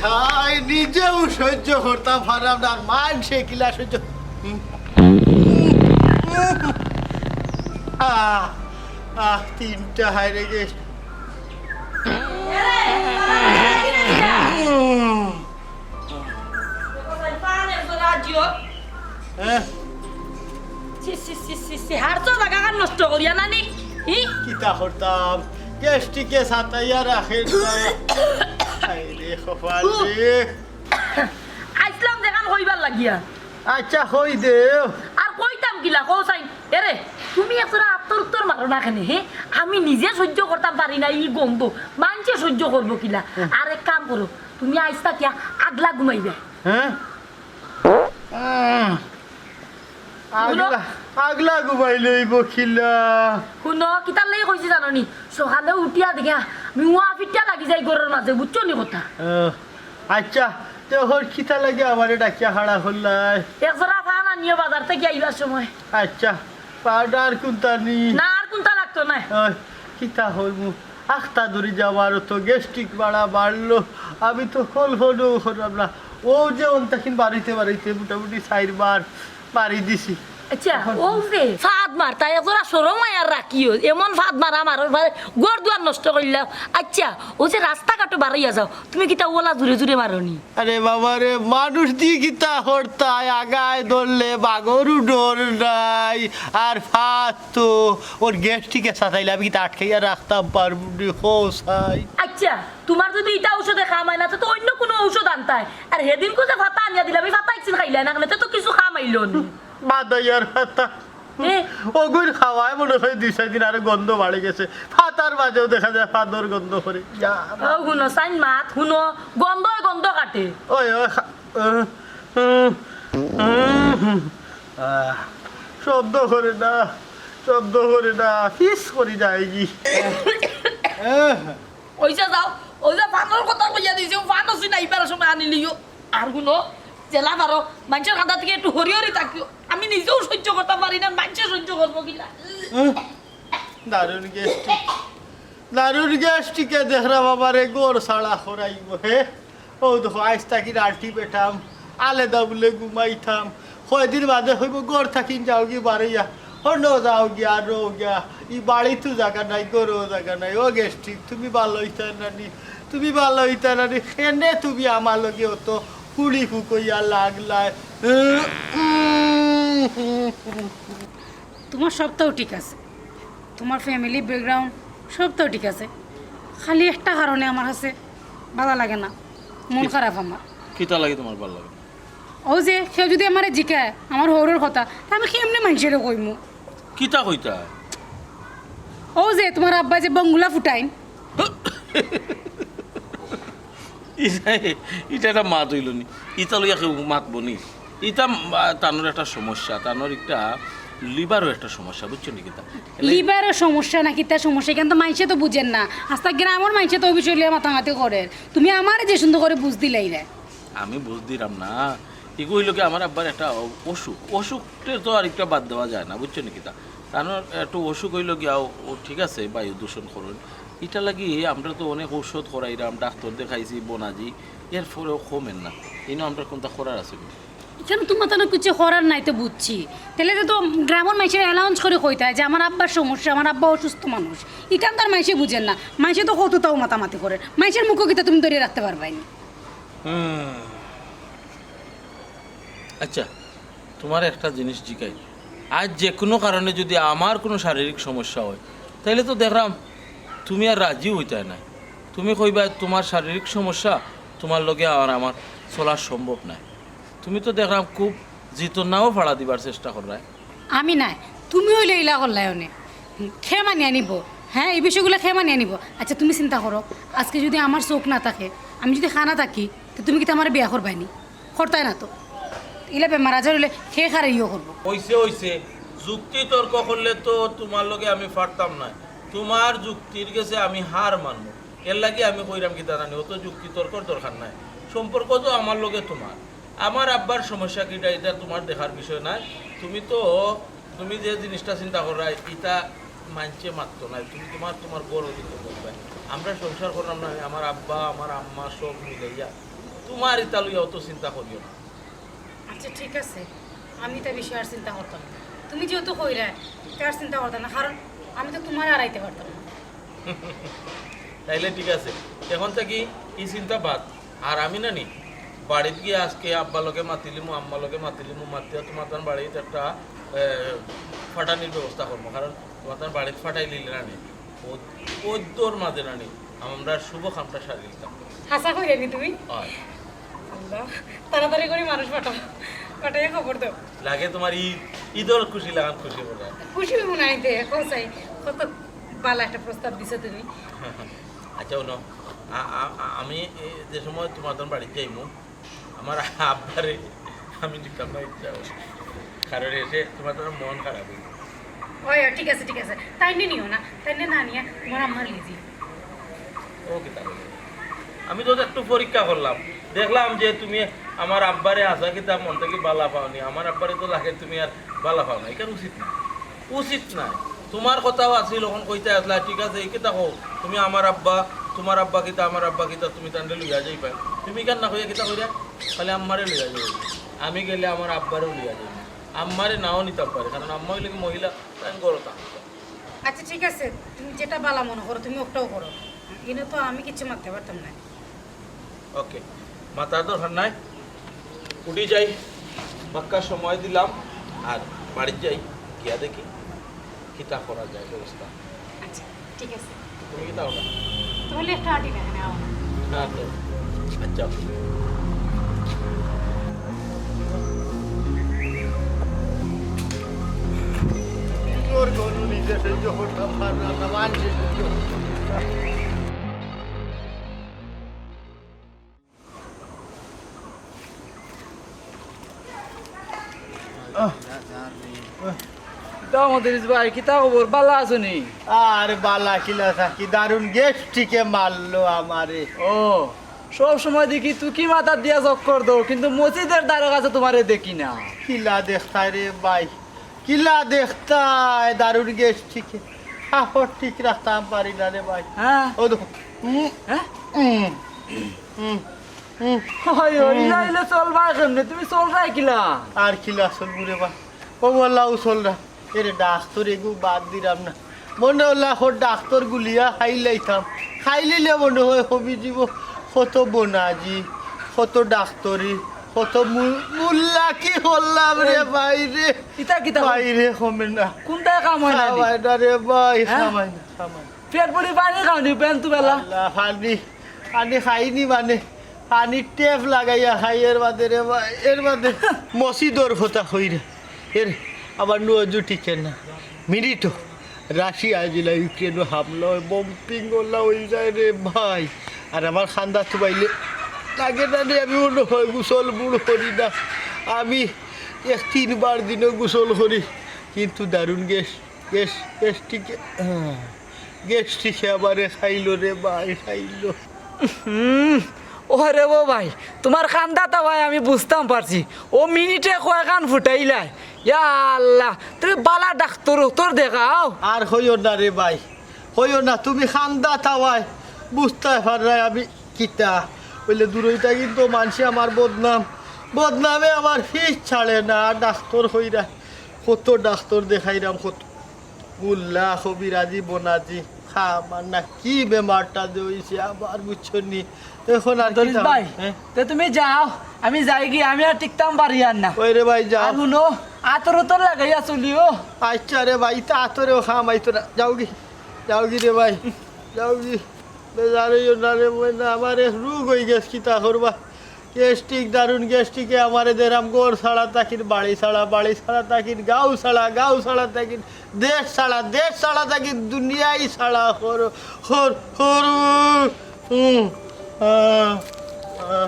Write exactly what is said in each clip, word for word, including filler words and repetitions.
আই নিজেও সহ্য করতাম পারলাম না, আর মানষে কিলা সহ্য। আহ, আহ, তিনটা হায়রে গেছে। হ্যাঁ? ছি, ছি, ছি, ছি, ছি, হারছো জাগাখান নষ্ট করিয়া নানি? ই? কিতা করতাম? গ্যাস্ট্রিকে সাতাইয়া রাখে না। হায়রে কপাল রে। আইছলাম যেখান কইবার লাগিয়া। আচ্ছা, কই দেও। আর কইতাম কিলা, কও চাইন। এরে, তুমি একজরা আত্তর উত্তর মারো না কেনে, হে? আমি নিজে সহ্য করতাম পারি না ই গন্ধ, মানষে সহ্য করবো কিলা? আর এক কাম করো, তুমি আইজ থাকিয়া আগলা ঘুমাইবা। হ্যাঁ? আহ, আগলা, আগলা ঘুমাইলে অইবো কিলা? হুনো, কিতার লাগি কইছি জানো নি? সকালে উঠিয়া দেখিয়া মুয়া ফিটিয়া লাগি যাই ঘরর মাঝে, বুঝছো নি কথা? আহ, আচ্ছা, তে অখন কিতার লাগি আমারে ডাকিয়া খাড়া করলায়? একজরা পান আনিও বাজার থাকি আইবার সময়। আচ্ছা, পাউডার কুনতা নি? না, আর কুনতা লাগতো নায়। ওই, কিতা করমু? আখতা ধরি যাওয়ার তো গ্যাস্ট্রিক বাড়া বাড়লো, আমি তো কল্পনাও করলাম না। ও যে অন্তাকিন বাড়িতে বাড়িতে মোটামুটি চাইরবার বাড়ি দিছি। আচ্ছা, ও যে ফাদ মারতা, একজরা শরম আয়ার রাখিও, এমন ফাদ মারা মারো, ঘর দুয়ার নষ্ট করিলাও। আচ্ছা, ও যে রাস্তাঘাটো বাড়াইয়া যাও, তুমি কিতা ওলা জুরে জুরে মারো নি? আরে বাবা রে, মানুষ দি কিতা করতায়, আগায় ধরলে বাগরও ডর নাই, আর ফাদ তো ওর গ্যাস্ট্রিকে সাতাইলে আমি কিতা আটকাইয়া রাখতাম পারমু নি, কও চাই। আচ্ছা, তুমার যুদি ইতা ঔষধে কাম অয় না, তে তো অইন্য কুনু ঔষধ আনতায়। আর হেদিনকু যে ফাতা আনিয়া দিলাম, ই ফাতা একদিন খাইলায় না কেনে, তে তো কিছু কাম অইলো নি। বাদ দেও আর ফাতা। এ? অগুর খাওয়ায় মনে অয় দুই চাইর দিন আরো গন্ধ বাড়ি গেছে। ফাতার মাঝেও দেখা যায় ফাদর গন্ধ করে। ইয়া। ও হুনো, চাইন মাত, হুনো, গন্ধই গন্ধ কাটে। ওই, ওই, খা-, উম, উম, উম, আহ, শব্দ করে না, শব্দ করে না, ফিস করি যায়গি। ওই যে যাও, ওই যে ফানর কথা কইয়া দিছি, ও ফান আছে না, ইবার সময় আনিলিও। আর হুনো, যেলা পারো, মানষর কান্দা থাকি একটু হরি হরি থাকিও। আমি নিজেও সহ্য করতাম পারি না, মানষে সহ্য করবো কিলা? উম, দারুণ গ্যাস্ট্রিক, দারুণ গ্যাস্ট্রিকে দেখরা বাবারে ঘর ছাড়া করাইবো, হে? ও দেখো, আইজ থাকি আলটিমেটাম, আলাদা বুলে ঘুমাইতাম। কয়দিন বাদে কইবো, "ঘর থাকি যাওগি বারইয়া, হনো যাওগি আর রওগিয়া।" ই বাড়িতও জাগা নাই, ঘরও জাগা নাই। ও গ্যাস্ট্রিক, তুমি ভালা অইতায় না নি, তুমি ভালা অইতায় না নি। কেনে তুমি আমার লগে অত হুড়ি ফুকইয়া লাগলায়? তুমার সবতাউ ঠিক আছে, তুমার ফ্যামিলি ব্যাকগ্রাউন্ড সবতাউ ঠিক আছে, খালি একটা কারণে আমার কাছে ভালা লাগে না, মন কি-, খারাপ আমার। কিতা লাগি তুমার ভালা লাগে না? অউ যে কেউ যুদি আমারে জিকায় আমার হউরর কথা, তে আমি কেমনে মানষরে কইমু? কিতা কইতা? অউ যে তুমার আব্বায় যে বংগুলা ফুটাইন। ইটা, ইটা একটা মাত অইলো নি? ইতা লইয়া কেউ মাতবো নি? ইতা, আহ, তানর একটা সমস্যা, তানর একটা লিভারও একটা সমস্যা, বুঝছো নি কিতা? লিভারও সমস্যা না কিতা সমস্যা, ইখান তো মানষে তো বুঝের না। আস্তা গ্রামর মানষে তো অউ বিষয় লইয়া মাতামাতি করের। তুমি আমারে যে সুন্দর করি বুঝ দিলাইরে। আমি বুঝ দিরাম না, ইগু অইলো কি আমার আব্বার একটা অ-, অসুখ, অসুখটা তো আর একটা বাদ দেওয়া যায় না, বুঝছো নি কিতা? তানর একটু অসুখ অইলো গিয়া, ও, ও ঠিক আছে, বায়ু দূষণ করইন, ইটা লাগি আমরা তো অনেক ঔষধ করাইরাম, ডাক্তর দেখাইছি, বনাজি, এরপরেও কমের না। ইনো আমরা কুনতা করার আছে নি? ইখান তো মাতানো কিছু করার নাই তো বুঝছি, তাইলে তো, তো গ্রামর মানষে অ্যানাউন্স করি কইতায় যে আমার আব্বার সমস্যা, আমার আব্বা অসুস্থ মানুষ। ইখান তো আর মানষে বুঝের না, মানষে তো কততাউ মাতামাতি করের, মানষর মুখো কিতা তুমি ধরি রাখতে পারবায় নি? হুম। আচ্ছা, তুমারে একটা জিনিস জিকাই, আইজ যে কুনু কারণে যুদি আমার কুনু শারীরিক সমস্যা অয়, তাইলে তো দেখরাম তুমি আর রাজি অইতায় নায়। তুমি কইবায় তুমার শারীরিক সমস্যা, তুমার লগে আর আমার চলা সম্ভব নায়। তুমি তো দেখরাম খুব জিতর নাও ফাড়া দিবার চেষ্টা কররায়। আমি নায়, তুমি অইলে ইলা করলায় অনে। কে মানিয়া নিবো? হ্যাঁ, ই বিষয়গুলা কে মানিয়া নিবো? আচ্ছা, তুমি চিন্তা করো, আইজকে যুদি আমার চউখ না থাকে, আমি যুদি কানা থাকি, তে তুমি কিতা আমারে বিয়া করবায় নি? করতায় না তো। ইলা বেমার আজার অইলে কে কারে ইয়ো করবো? অইছে, অইছে। যুক্তি তর্ক করলে তো তুমার লগে আমি পারতাম নায়। তুমার যুক্তির গেছে আমি হার মানমু। এরলাগি আমি কইরাম কিতা জানি, অত যুক্তি তর্কর দরকার নাই। সম্পর্ক তো আমার লগে তুমার। আমার আব্বার সমস্যা কিতা, ইটা তুমার দেখার বিষয় নায়। তুমি তো, তুমি যে জিনিসটা চিন্তা কররায়, ইটা মানষে মাততো নায়। তুমি তুমার, তুমার ঘর অদিকে করবায়। আমরা সংসার কররাম না, আমার আব্বা, আমার আম্মা সব মিলাইয়া। তুমার ইতা লইয়া অত চিন্তা করিও না। আচ্ছা, ঠিক আছে, আমি ইতা বিষয়ে আর চিন্তা করতাম না। তুমি যেহেতু কইরায়, ইতা আর চিন্তা করতাম না, কারণ আমি তো তুমারে হারাইতে পারতাম না। তাইলে ঠিক আছে, এখন থাকি ই চিন্তা বাদ। আর আমি নানি বাড়িত গিয়া আজকে আব্বার লগে মাতিলিমু, আম্মার লগে মাতিলিমু, মাতিয়া তুমার তান বাড়িত একটা, এ, ফাটানির ব্যবস্থা করমু, কারণ তুমার তান বাড়িত ফাটাইলিলে নানি, ও, ওইদর মাঝে নানি, আমরা শুভ কামটা সারি দিতাম। হাছা কইরায় নি তুমি? অয়। আল্লাহ, তাড়াতাড়ি করি মানুষ পাঠাও, পাঠাইয়া খবর দেও। লাগে তুমার ঈদ, ঈদর খুশি লাখান খুশি অইবো। খুশি অইবো না আইতে, এখন চাই, কত বালা একটা প্রস্তাব দিছো তুমি। আচ্ছা, হুনো, আ-, আ-, আ-, আমি এ, যে সময় তুমার তান বাড়িত যাইমু, আমার আব্বারে আমি নিতাম না ইচ্ছা অয়। কারণ এসে তুমার তান মন খারাপ অইবো। ওই, ঠিক আছে, ঠিক আছে, তাইনে নিও না, তাইনে না নিয়া তুমার আম্মারে লই যাইও। ও কিতা কইলে? আমি তো একটু পরীক্ষা করলাম, দেখলাম যে তুমি আমার আব্বারে হাছা কিতা মন থাকি বালা পাও নি, আমার আব্বারে তো লাগে তুমি আর বালা পাও না, ইখান উচিত না। উচিত নায়। তুমার কথাও আছিল, অখন কইতায় আছলায়, ঠিক আছে, ই কিতা কও? তুমি আমার আব্বা, তুমার আব্বা কিতা, আমার আব্বা কিতা, তুমি তানরে লইয়া যাইবায়। তুমি ইখান না কইয়া কিতা কইরায়? খালি আম্মারে লইয়া যাইবায়। আমি গেলে আমার আব্বারেও লইয়া যাইবায়। আম্মারে নাও নিতাম পারি, কারণ আম্মা অইলে কি মহিলা, তাইন ঘরো থাকতো। আচ্ছা, ঠিক আছে, তুমি যেটা বালা মনো করো, তুমি ওটাও করো। ইনো তো আমি কিচ্ছু মাততে পারতাম না। ওকে, মাতার দরকার নাই, উঠি যাই, বাক্কা সময় দিলাম, আর বাড়িত যাই, গিয়া দেখি কিতা করা যায় ব্যবস্থা। আচ্ছা, ঠিক আছে। তুমি কিতা করবা? তাহলে একটা আটি না, এখানে আও না। না তো। আচ্ছা। তোর গরু নিজে সহ্য করতাম পারলাম না, মানছি। কিতা মদরিছ ভাই, কিতা খবর? বালা আছো নি? আর বালা কিলা থাকি, দারুণ গ্যাস্ট্রিকে মারলো আমারে। ও, সব সময় দেখি তুকি মাথাত দিয়া চক্কর দেও, কিন্তু মসজিদর ধারে কাছে তুমারে দেখি না। কিলা দেখতায় রে ভাই, কিলা দেখতায়, দারুণ গ্যাস্ট্রিকে। কাপড় ঠিক রাখতাম পারি না রে ভাই। হ্যাঁ। ও দেখো। উম, হ্যাঁ? উম, উম, উম। হয়, হয়, ইলা, ইলা চলবায় কেমনে? তুমি চলরায় কিলা? আর কিলা চলমু রে ভাই? ও আল্লাহ, ও চলরা। এরে ডাক্তর এগু বাদ দিলাম না। মনে অইলো অখন ডাক্তর গুলিয়া খাইলাইতাম। খাইলিলে মনে অয় কমি যিবো। কত বনাজি, কত ডাক্তরি, কত মু-, মুল্লা কি করলাম রে এই, ভাই রে। ইতা কিতা? ভাই রে, কমে না। কুনটায় কাম অয় না নি? কামাই না রে ভাই, হ্যাঁ? কামাই না, কামাই না। পেট ভরি পানি খাও নি, পেন তো বেলা। আল্লাহ, পানি, পানি খাইনি মানে, পানির টেপ লাগাইয়া খাই, এর বাদে রে ভাই, এর বাদে মসজিদর কথা কই রে। এর আবার নজু টিকে না। মিনিটও রাশিয়া যেলা ইউক্রেনও হামলা অয়, বোমা পিঙ্গলা অই যায় রে ভাই। আর আমার কান্দাত বাইলে লাগে না রে, আমি মনে অয় গোসল মুড় করি না। আমি এক তিনবার দিনো গোসল করি, কিন্তু দারুণ গ্যাস, গ্যাস, গ্যাস্ট্রিকে, আহ, গ্যাস্ট্রিকে আমারে খাইলো রে ভাই, খাইলো। হুম, ওরে ও ভাই, তুমার কান্দাত ভাই আমি বুঝতাম পারছি, ও মিনিটে কয়খান ফুটাইলায়। ইয়া আল্লাহ, তুমি বালা ডাক্তর উক্তর দেখাও। আর কইও না রে ভাই, কইও না, তুমি কান্দাত ভাই, বুঝতায় পাররায় আমি কিতা। অইলে দূরই থাকি তো মানষে আমার বদনাম, বদনামে আমার পিছ ছাড়ে না। আর ডাক্তর কইরা কত ডাক্তর দেখাইরাম, কত মুল্লা, কবিরাজি, বনাজি, খা, আমার না কি বেমারটা যে অইছে আবার, বুঝছো নি? এখন আর কি দলিত ভাই, হ্যাঁ? তে তুমি যাও, আমি যাইগি, আমি আর টিকতাম পারি আর না। ওই রে ভাই, যাও। আর হুনো, আতর উতর লাগাইয়া চলিও। আচ্ছা রে ভাই, তা আতরেও কাম আইতো না। যাওগি, যাওগি রে ভাই, যাওগি। বেজার অইও না রে, মনে আমার এক রোগ অই গেছে, কিতা করবা? গ্যাস্ট্রিক, দারুণ গ্যাস্ট্রিকে আমারে দেরাম ঘর ছাড়া থাকির, বাড়ি ছাড়া, বাড়ি ছাড়া থাকির, গাঁও ছাড়া, গাঁও ছাড়া থাকির, দেশ ছাড়া, দেশ ছাড়া থাকির, দুনিয়াই ছাড়া। হর, হর, হর, হুম, আ, আ।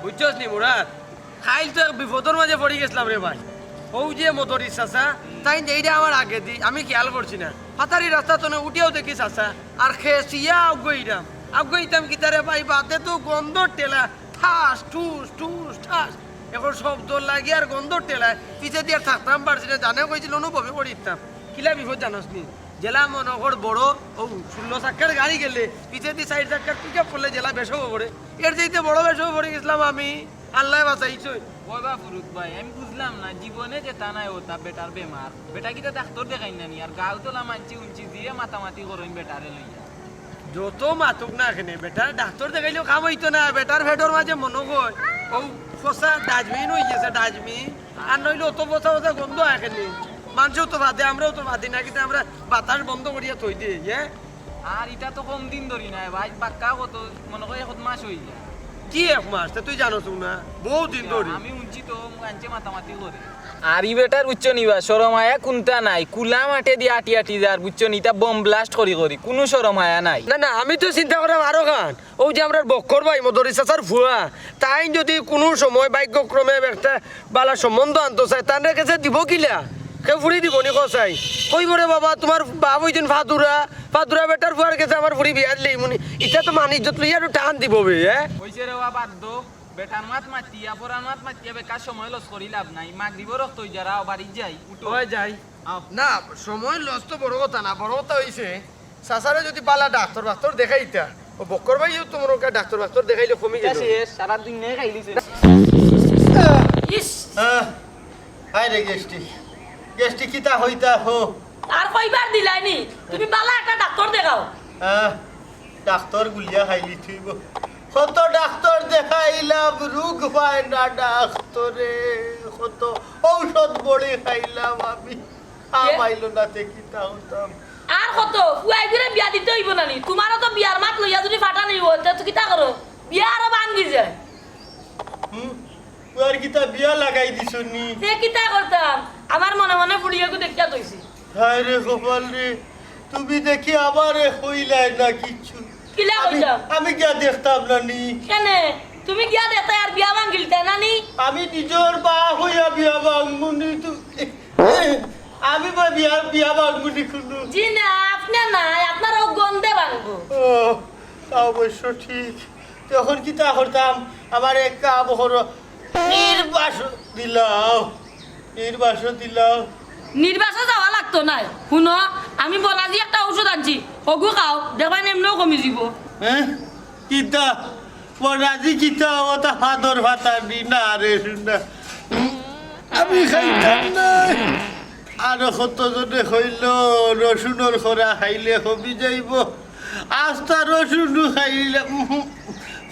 বুঝছস নি মুরাদ? কাইল তো এক বিপদর মাঝে পড়ি গেছলাম রে ভাই। অউ যে মদরিছ চাচা, তাইন এইটা আমার আগেদি, আমি খেয়াল করছি না। পাতারি রাস্তা তনে উঠিয়াউ দেখি চাচা, আর খেসিয়া আগুয়াইরাম। আগুয়াইতাম কিতারে ভাই, বাদে তো গন্ধর ঠেলা, ঠাস, ঠুস, ঠুস, ঠাস। এখন শব্দ লাগি আর গন্ধর ঠেলায় পিছেদি আর থাকতাম পারছি না। জানে কইছিল অনুভবে করিতাম। কিলা বিপদ জানোস নি? যেলা মনো কর বড়, অউ ষোলো চাক্কার গাড়ি গেলে পিছেদি চাইর চাক্কার পিক আপ করলে যেলা বেশ অইবো পড়ে, এর চাইতে বড় বেশ অইবো পড়ি গেছিলাম আমি। আল্লায় বাঁচাইছইন। ওই বা ফুরুত ভাই, আমি বুঝলাম না, জীবনে যেতা নাই অতা বেটার বেমার। বেটা কিতা ডাক্তর দেখাইন না নি? আর গাঁও তলা মানছি উনছি দিয়ে মাতামাতি করইন বেটারে লইয়া। যত মাতুক না কেনে, বেটার ডাক্তর দেখাইলেও কাম অইতো না। বেটার পেটর মাঝে মনো কয় অউ ফসা ডাস্টবিন অইগেছে, ডাস্টবিন। আর নইলে অত ফসা ফসা গন্ধ আয় কেনে। মানষেও তো বাদে, আমরাও তো বাদি না, কিন্তু আমরা বাতাস বন্ধ করিয়া থই দেই, হ্যাঁ? আর ইটা তো কম দিন ধরি নায় ভাই, পাক্কা কত, মনো কয় এক মাস অইযায়। কি এক মাস? তে তুই জানোস না? বউত দিন ধরি। আমি উনছি তো, মানষে মাতামাতি করে। আর ই বেটার উচ্চ নিবা, শরম হায়া কুনতা নাই, কুলা মাঠেদি আটি আটি যার, বুঝছো নি? ইতা বোম ব্লাস্ট করি করি, কুনু শরম হায়া নাই। না, না, আমি তো চিন্তা করলাম আরো খান। অউ যে আমরার বক্কর ভাই, মদরি চাচার ফুয়া, তাইন যদি কুনু সময় ভাগ্যক্রমে একটা বালা সম্বন্ধ আনতো চায়, তানরে গেছে দিবো কিলা? কেউ ফুড়ি দিবো নি কছাইন? কইবো রে বাবা, তুমার বাপ অইছইন ফাদুরা, ফাদুরা বেটার ফুয়ার গেছে আমার ফুড়ি বিয়া দিলেইমু নি। ইতা তো মান ইজ্জত লইয়া আরো টান দিবো বে, হ্যাঁ? অইছে রে বাবা, বাদ দেও। বেটার মাত মাতিয়া, ফরার মাত মাতিয়া বেকার সময় লস করি লাভ নাই। মাগরিবর অক্ত অইযার, আও বাড়িত যাই, উঠো। অয় যাই। আও। না, সময় লস তো বড় কথা না, বড় কথা অইছে চাচারে যদি বালা ডাক্তর-বাক্তর দেখাইতা, অউ বক্কর ভাইও তো মনো কয় ডাক্তর-বাক্তর দেখাইলে কমি গেলো। শেষ, সারা দিন নে খাইলিছে। ইস! আহ, হায় রে গ্যাস্ট্রিক। গ্যাস্ট্রিক কিতা অইতা হো? আর কইবার দিলাইনি, তুমি বালা একটা ডাক্তর দেখাও। আহ, ডাক্তর গুলিয়া খাইলি থুইবো। কত ডাক্তর দেখাইলাম, রোগ পায় না ডাক্তরে। কত ঔষধ বড়ি খাইলাম আমি। কাম আইলো না, তে কিতা করতাম? আর কত? ফুয়াইগুরে বিয়া দিতে অইবো না নি? তুমারও তো বিয়ার মাত লইয়া যদি ফাটা নিব, তে তো কিতা করো? বিয়া আরো ভাঙ্গি যায়। হুম? ফুয়ার কিতা বিয়া লাগাই দিছো নি? তে কিতা করতাম? আমার মনে মনে ফুড়িয়েগু দেখিয়া থইছি। হায় রে কপাল রে, তুমি দেখি আমারে কইলায় না কিচ্ছু। কিলা আমি, কইতাম? আমি গিয়া দেখতাম না নি। কেনে? তুমি গিয়া দেখতায় আর বিয়া ভাঙ্গিলতায় না নি? আমি নিজর বাপ অইয়া বিয়া ভাঙ্গমু নি। তু-, আমি বা বিয়া, বিয়া ভাঙ্গমু নি কুনু। জি না, আপনে নায়, আপনার অউ গন্ধে ভাঙ্গবো। ও, তা অবশ্য ঠিক। তে অখন কিতা করতাম? আমারে এক কাম করো, নির্বাসন দিলাও। নির্বাসন দিলাও। নির্বাসন যাওয়া লাগতো নায়। হুনো, আমি বনাজি একটা ঔষধ আনছি, হগু খাও, দেখবায় এমনেউ কমি যিবো। হ্যাঁ? কিতা? বনাজি কিতা? অতা ফাদর ফাতার নি না রে, হুন না। আমি খাইতাম না। আরো কতজনে কইলো, রসুনর খরা খাইলে কমি যাইবো। আস্তা রসুন খাইলে, উহু,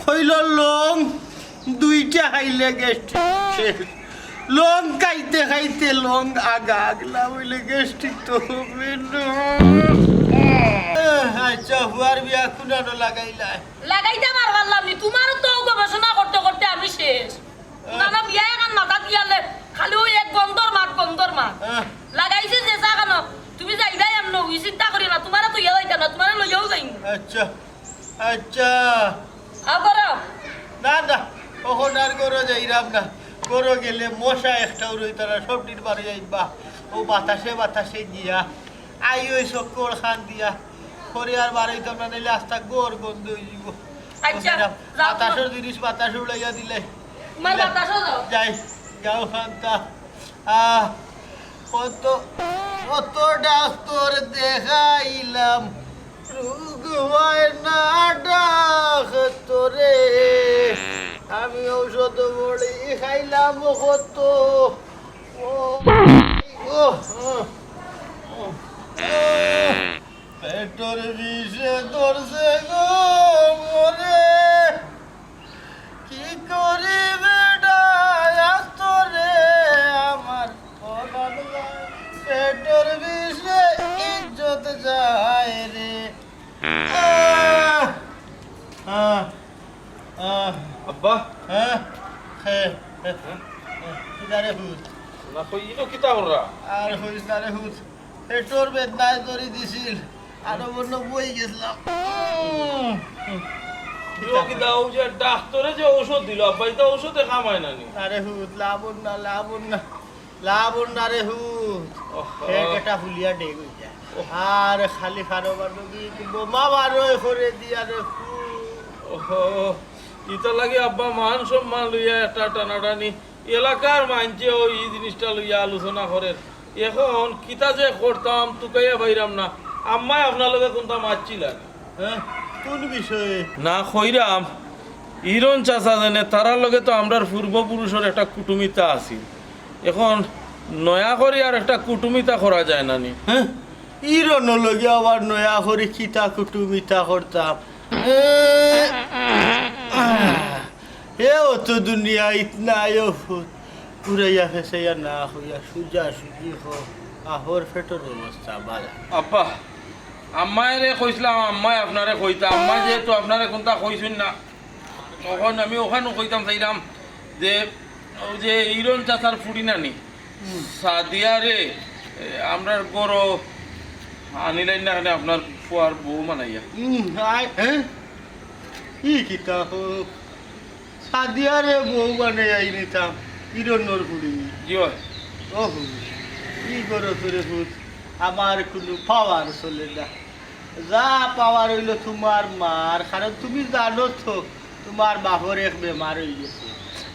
কইলো লং, দুইটা খাইলে গ্যাস্ট্রিক শেষ। লং খাইতে খাইতে লং আগা আগলা অইলে গ্যাস্ট্রিক তো কমে না। আচ্ছা, ফুয়ার বিয়া কুনানো লাগাইলায়? লাগাইতাম আর পারলাম নি, তুমারও তো গবেষণা করতে করতে আমি শেষ। না, না, বিয়া এখান মাথাত গিয়ালে খালি অউ এক গন্ধর মাত, গন্ধর মাত। আহ। লাগাইছি যে চা খানো, তুমি যাইবায় এমনে, অউ চিন্তা করিও না, তুমারে থইয়া যাইতাম না, তুমারে লইয়াউ যাইমু। আচ্ছা, আচ্ছা। আও করো। না, না, অখন আর ঘরো যাইরাম না। ঘরো গেলে মশা একটাও রইতো না, সবটির বাড়ি যাইবা। অউ বাতাসে বাতাসে গিয়া আই অউ চক্কর খান দিয়া, ঘরে আর বারইতাম না, নাইলে আস্তা ঘর গন্ধ অইযিবো। আচ্ছা, যাও। বাতাসর জিনিস বাতাসে উড়াইয়া দিলে। তুমার বাতাসও যাও। যাই, যাও খান্তা। আহ, কত, কত ডাক্তর দেখাইলাম, রোগ হয় না ডাক্তরে। আমি ঔষধ বড়ি খাইলাম কত। ও, ও, ও, ও। পেটর বিষে ধরছে গো মোরে, কি করি বেটা আস্ত রে আমার পরাণ যায়। পেটর বিষে ইজ্জত যায় রে। আহ, আহ, আহ। আব্বা। হ্যাঁ? হ্যাঁ, হ্যাঁ, হ্যাঁ। কিতা রে হুত? না, কই, ইনো কিতা কররা? আর কইস না রে হুত। পেটর বেদনায় ধরি দিছিল। আরো বন্য বই গেছিলাম। ইনো কিতা, অউ যে ডাক্তরে যে ঔষধ দিল, আব্বা, ইতা ঔষধে কামায় না নি? আরে হুত, লাবণ না, লাবণ না। লাবণ না রে হুত। ওহো। পেট একটা ফুলিয়া ডেগ অই যায়। ওহ। আর খালি ফারো বারো কি বোমা বারো করে দিয়া রে হুত। ওহো, ইতা লাগি আব্বা মান সম্মান লইয়া একটা টানাটানি। এলাকার মাইনষেও ই জিনিসটা লইয়া আলোচনা করের। এখন কিতা যে করতাম, তুকাইয়া পাইরাম না। আম্মায় আপনার লগে কুনতা মাতছিলা নি? হ্যাঁ, কোন বিষয়ে? না, কইরাম, হিরণ চাচা যেনে, তারার লগে তো আমরার পূর্বপুরুষর একটা কুটুমিতা আছিল। এখন নয়া করি আর একটা কুটুমিতা করা যায় না নি? হ্যাঁ, হিরণর লগে আবার নয়া করি কিতা কুটুমিতা করতাম? এ, এ অত দুনিয়াইত নাই ও ফুত। ঘুরাইয়া ফেসাইয়া না কইয়া সুজা সুজি কও, আহর পেটর অবস্থা বালা। আব্বা, আম্মায়রে কইছলাম, আম্মায় আপনারে কইতা, আম্মায় যেহেতু আপনারে কুনতা কইছইন না, তখন আমি অখানউ কইতাম চাইরাম যে, অউ যে হিরণ চাচার ফুড়ি নানি, সাদিয়ারে, এ, আমরার ঘরো আনিলাইন না কেনে আপনার ফুয়ার বউ বানাইয়া? হুম, আয়, হ্যাঁ? ই কিতা কও? সাদিয়ারে বউ বানাইয়া নিতাম, হিরণর ফুড়ি। জি অয়। ওহো, ই করো তো রে ফুত, আমার কুনু পাওয়ার চলে না। যা পাওয়ার অইলো তুমার মার, কারণ তুমি জানো তো, তুমার বাপর এক বেমার অইগেছে।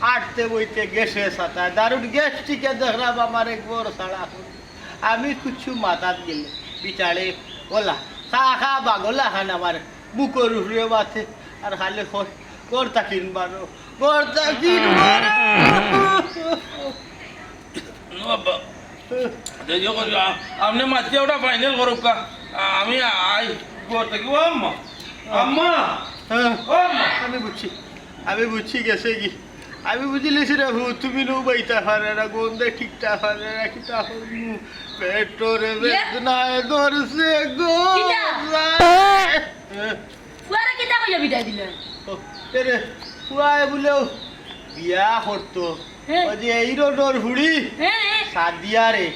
আটতে বইতে গ্যাসে সাতায়, দারুণ গ্যাস্ট্রিকে দেখরাম আমার এক বড় ছাড়া। আমি কুচ্ছু মাথাত গেলে, বিচারে, ওলা, চা খা বাগলা খান আমার বুকর উপরে মাথে, আর খালি কয়, "ঘর থাকিন বারো, ঘর থাকিন বারো।" ও আব্বা, দেখো, আ-, আপনে মাতিয়া ওটা ফাইনাল করুক্কা। আ-, আমি আই ঘর থাকি। ও আম্মা, আম্মা, হ্যাঁ, ও আম্মা। আমি বুঝছি, আমি বুঝছি গেছে কি। আমি বুঝিলিছি রে ভূত, তুমি নু বাইতা পারে না, গন্ধে ঠিকতা পারে না, কিতা করমু? পেটর বেদনায় ধরছে গো। কিতা? হ্যাঁ। ফুয়ারে কিতা কইয়া বিদায় দিলে? ও, এরে, ফুয়ায় বুলেও বিয়া করতো। হ্যাঁ। ওই যে এই রোডর ফুড়ি, হ্যাঁ, হ্যাঁ। সাদিয়ারে।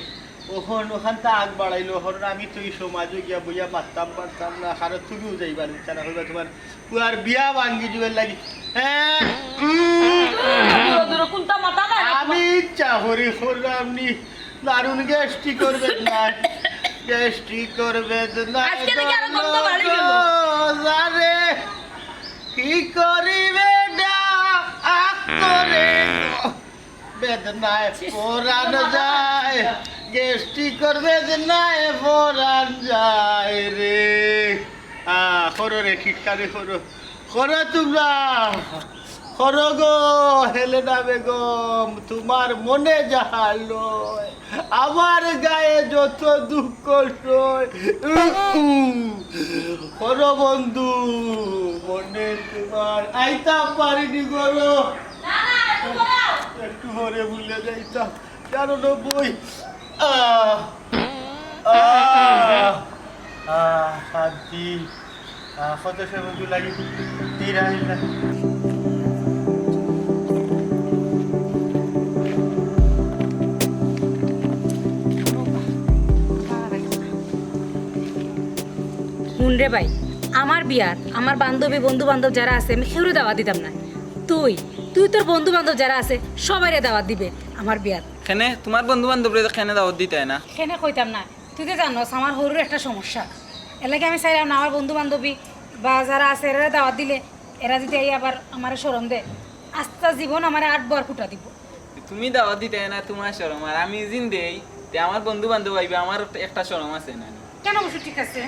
অখন অখানতা আগ বাড়াইলো, অখন আমি তো ই সমাজো গিয়া বইয়া মাততাম পারতাম না, কারণ তুমিও যাইবার ইচ্ছা না করবা, তুমার ফুয়ার বিয়া ভাঙ্গি দিবার লাগি। হ্যাঁ, উম। দূর, দূর, কুনতা মাথা না? আমি ইচ্ছা করি করলাম নি, দারুণ গ্যাস্ট্রিকর বেদনায়, গ্যাস্ট্রিকর বেদনায় আজকে থেকে আরো গন্ধ বাড়ি গেল। গো, আরে, কি করি বেটা, আহ, করে গো। বেদনায় পরান যায়, গ্যাস্ট্রিকর বেদনায় পরান যায় রে। আ, করো রে, ঠিক কারে করো। করো তুমরা। করো গো, হেলেনা বেগম, তুমার মনে যাহা লয়। আমার গায়ে যত দুঃখ সয়। উম, উম। করো বন্ধু, মনে তুমার আইতাম পারিনি করো। না, না, একটু ঘুমাও। একটু পরে ভুলে যাইতাম। জানো না বই? আহ, আহ, আহ, শান্তি। আহ, কত সময় লাগে? ধীরে আইলা। হুন রে ভাই, আমার বিয়াত আমার বান্ধবী, বন্ধু-বান্ধব যারা আছে, আমি কেউরে দাওয়াত দিতাম না। তুই, তুই তোর বন্ধু-বান্ধব যারা আছে, সবাইরে দাওয়াত দিবে আমার বিয়াত। কেনে? তুমার বন্ধু-বান্ধবরে কেনে দাওয়াত দিতায় না? কেনে কইতাম না? তুই তো জানোস, আমার হউরর একটা সমস্যা। এরলাগি আমি চাইলাম না, আমার বন্ধু-বান্ধবী বা যারা আছে, এরারে দাওয়াত দিলে, এরা যদি আইয়া আবার আমারে শরম দেয়, আস্তা জীবন আমারে আট বার কুটা দিব। তুমি দাওয়াত দিতায় না, তুমার শরম, আর আমি জিন দেই, তে আমার বন্ধু-বান্ধব আইবা, আমার একটা শরম আছে না? কেনে অবশ্য ঠিক আছে?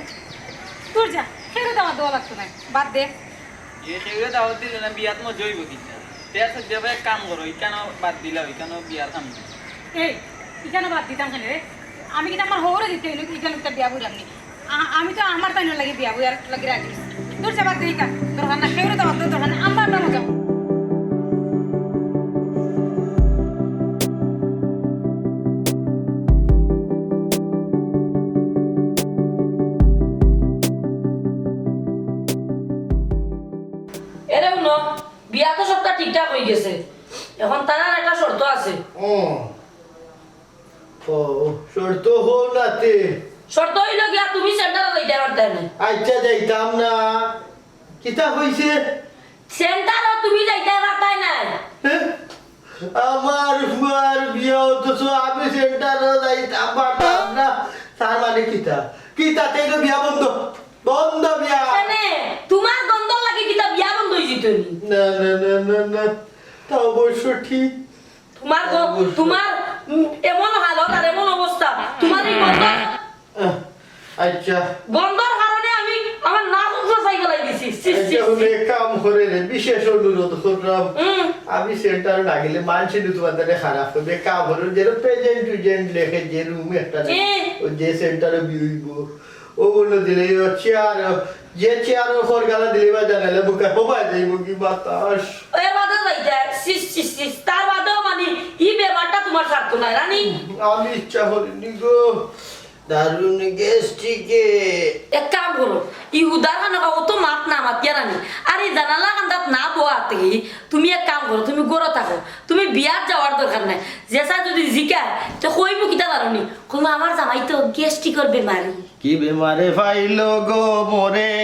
দূর যা, কেউরে দাওয়াত দেওয়া লাগতো নায়, বাদ দে। এ কেউরে দাওয়াত দিলে না, বিয়াত মজা অইবো কিতা? তে আচ্ছা, দেবা এক কাম করো, ইখানো বাদ দিলাও, ইখানো বিয়ার কাম নাই। এই, ইখানো বাদ দিতাম কেনে রে? আমি কিতা আমার হউরে দিতে অইলো, ইখানো একটা বিয়া বইরাম নি? আ-, আমি তো আমার তাইনর লাগি বিয়া বইয়ার লাগি রাজি অইছি। দূর যা, বাদ দে ইখান, দরকার না, কেউরে দাওয়াত দেওয়ার দরকার না, আমরা আমরা মজা। এরে হুনো, বিয়া তো সবটা ঠিকঠাক অইগেছে, এখন তারার একটা শর্ত আছে। ও, ও, শর্ত কও না তে। শর্ত অইলো গিয়া তুমি সেন্টারো যাইতায় পারতায় না। আচ্ছা, যাইতাম না। কিতা কইছে? সেন্টারো তুমি যাইতায় পারতায় না। হ্যাঁ? আমার ফুয়ার বিয়া অথচ আমি সেন্টারো যাইতাম পারতাম না। তার মানে কিতা? কিতা তে অইলো বিয়া বন্ধ? বন্ধ বিয়া। কেনে? তুমার গন্ধর লাগি কিতা বিয়া বন্ধ অইযিতো নি? না, না, না, না, না। তা অবশ্য ঠিক। তোমার গ-, তোমার, উম, এমন হালত আর এমন অবস্থা, তোমার এই গন্ধ, আহ, আচ্ছা। গন্ধর কারণে আমি আমার নাক উঠা চাই গলাই দিছি। ছি, ছি, আচ্ছা, ছি। হুনো, এক কাম করো রে, বিশেষ অনুরোধ করলাম। হুম। আমি সেন্টারো না গেলে মানষে কিন্তু তোমার দ্বারা খারাপ করবে। কাম করো, যে প্রেজেন্ট টুজেন্ট লেখে যে রুম একটা নেই, হুম। ওই যে সেন্টারো বিউইব, ও বললো দিলে, ও চেয়ার, যে চেয়ারো খড় গালা দিলে বা জানালে বুকে হবাই যাইব কি বাতাস। এর বাদেও যাইতে, সিস, সিস, সিস, তার বাদেও মানে, ই বেমারটা তোমার ছাড়তো না, রানী। আমি ইচ্ছা করিনি গো। দারুণ গ্যাস্ট্রিকে। এক কাম করো, ই হুদার কানো কাউ তো মাত না মাতিয়া রানী। আর এই জানালা কান্দাত না বওয়া থাকি, তুমি এক কাম করো, তুমি ঘরো থাকো, তুমি বিয়াত যাওয়ার দরকার নাই। যেছা যদি জিকায়, তে কইমু কিতা জানো নি? কইমু, "আমার জামাই তো গ্যাস্ট্রিকর বেমারি।" কি বেমারে পাইল গো মোরে,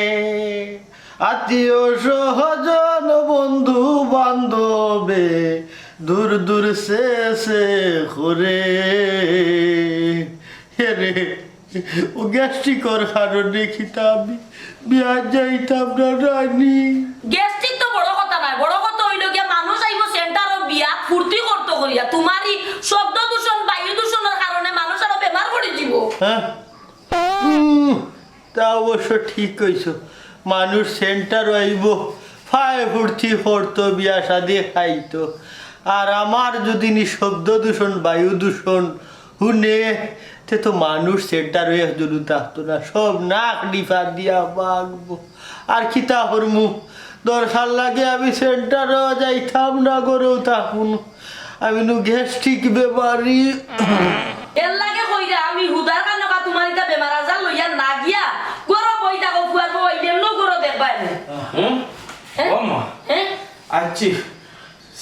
আত্মীয় স্বজন বন্ধু বান্ধবে, দূর দূর সে সে করে। হে রে, ও গ্যাস্ট্রিকর কারণে কিতা আমি বিয়াত যাইতাম না রানী। গ্যাস্ট্রিক তো বড় কথা নায়, বড় কথা অইলো গিয়া মানুষ আইব সেন্টারো বিয়াত ফুর্তি করতো করিয়া, তোমার ই শব্দ দূষণ, বায়ু দূষণর কারণে মানুষ আরো বেমার পড়ি যিব। হ্যাঁ? উম, তা অবশ্য ঠিক কইছো। মানুষ সেন্টারো আইব, ফায় ফুর্তি করতো, বিয়া শাদি খাইতো। আর আমার যদি নি শব্দ দূষণ, বায়ু দূষণ হুনে, তে তো মানুষ সেন্টারো একজনও থাকতো না, সব নাক ডিফা দিয়া বাগবো। আর কিতা করমু? দরকার লাগে আমি সেন্টারো যাইতাম না, ঘরো থাকমু। আমি নু গ্যাস্ট্রিক বেমারি। এর লাগে কইরা আমি হুদার কানো কা তোমার ইতা বেমার আজার লইয়া না গিয়া ঘরো বই থাকো, ফুয়ার বউ আইলে নো ঘরো দেখবায় না। হুম? হ্যাঁ? ও মা। হ্যাঁ? আচ্ছি,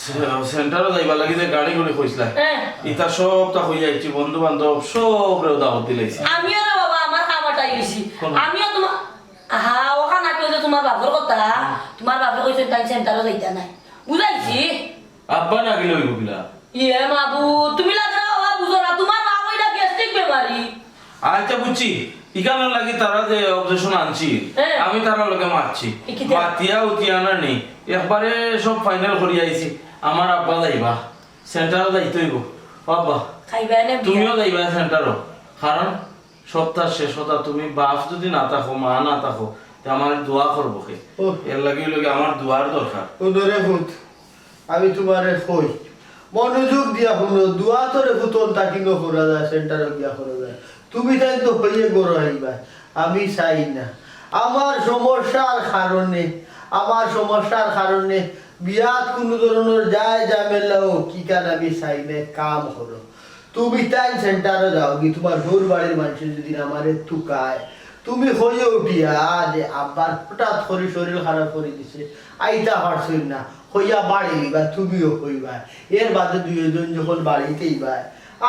সে-, সেন্টারো যাইবার লাগি যে গাড়ি গুড়ি কইছিলা, হ্যাঁ। ইতা সবতা কইয়া আইছি, বন্ধু বান্ধব সবরেও দাওয়াত দিলাইছি। আমিও রে বাবা, আমার কাম আটাই গেছি। কোন? আমিও তোমার, হা, ওখান আগে যে তোমার বাপর কথা, তোমার বাপে কইছে তাই সেন্টারো যাইতা নাই। বুঝাইছি? আব্বা না গেলে অইব কিলা? ইয়ে মাবুদ, তুমি লাগে না বাবা বুঝো না, তোমার বাপ অইলা গ্যাস্ট্রিক বেমারি। আচ্ছা, বুঝছি। ইখানোর লাগি তারা যে অবজেকশন আনছি, হ্যাঁ। আমি তারার লগে মাতছি। ই কিতা? মাতিয়া উতিয়া না নি, একবারে সব ফাইনাল করি আইছি। আমার আব্বা যাইবা, সেন্টারো যাইতে অইব। ও আব্বা, খাইবা এনে বিয়া। তুমিও যাইবা সেন্টারো, কারণ সপ্তাহ শেষ হতা তুমি বাপ যদি না থাকো, মা না থাকো, তে আমার দোয়া করবো কে? ও। এর লাগি অইলো কি আমার দোয়ার দরকার। ও ধরে ফুত, আমি তোমারে কই, মনোযোগ দিয়া হুনো, দোয়া তোরে ফুতন তাকি ন করা যায়, সেন্টারো গিয়া করা যায়। তুমি তাই তো হইয়ে গরো হইবা, আমি চাই না। আমার সমস্যার কারণে, আমার সমস্যার কারণে বিয়াত কোনো ধরনের যায় ঝামেলা হোক, কি কান আমি চাই না, কাম করো। তুমি তাই সেন্টারো যাও কি, তোমার বউর বাড়ির মানুষে যদি আমারে তুকায়, তুমি হইয়ে উঠিয়া যে আব্বার হঠাৎ করে শরীর খারাপ করে দিছে, আইতা পারছইন না, হইয়া বাড়ি নিবা, তুমিও হইবা। এর বাদে দুইজন যখন বাড়িতে আইবা,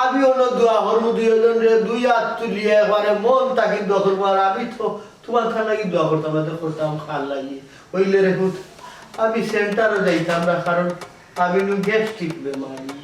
আমি অন্য দোয়া করবো, দুইজন রে দুই হাত তুলিয়া একবারে মন তাকি দোয়া করবো। আর আমি তো তোমার খান লাগি দোয়া করতাম, না তো করতাম খান লাগি। হইলে রে হুত, আমি সেন্টারো যাইতাম না, কারণ আমি নু গ্যাস্ট্রিক বেমারি।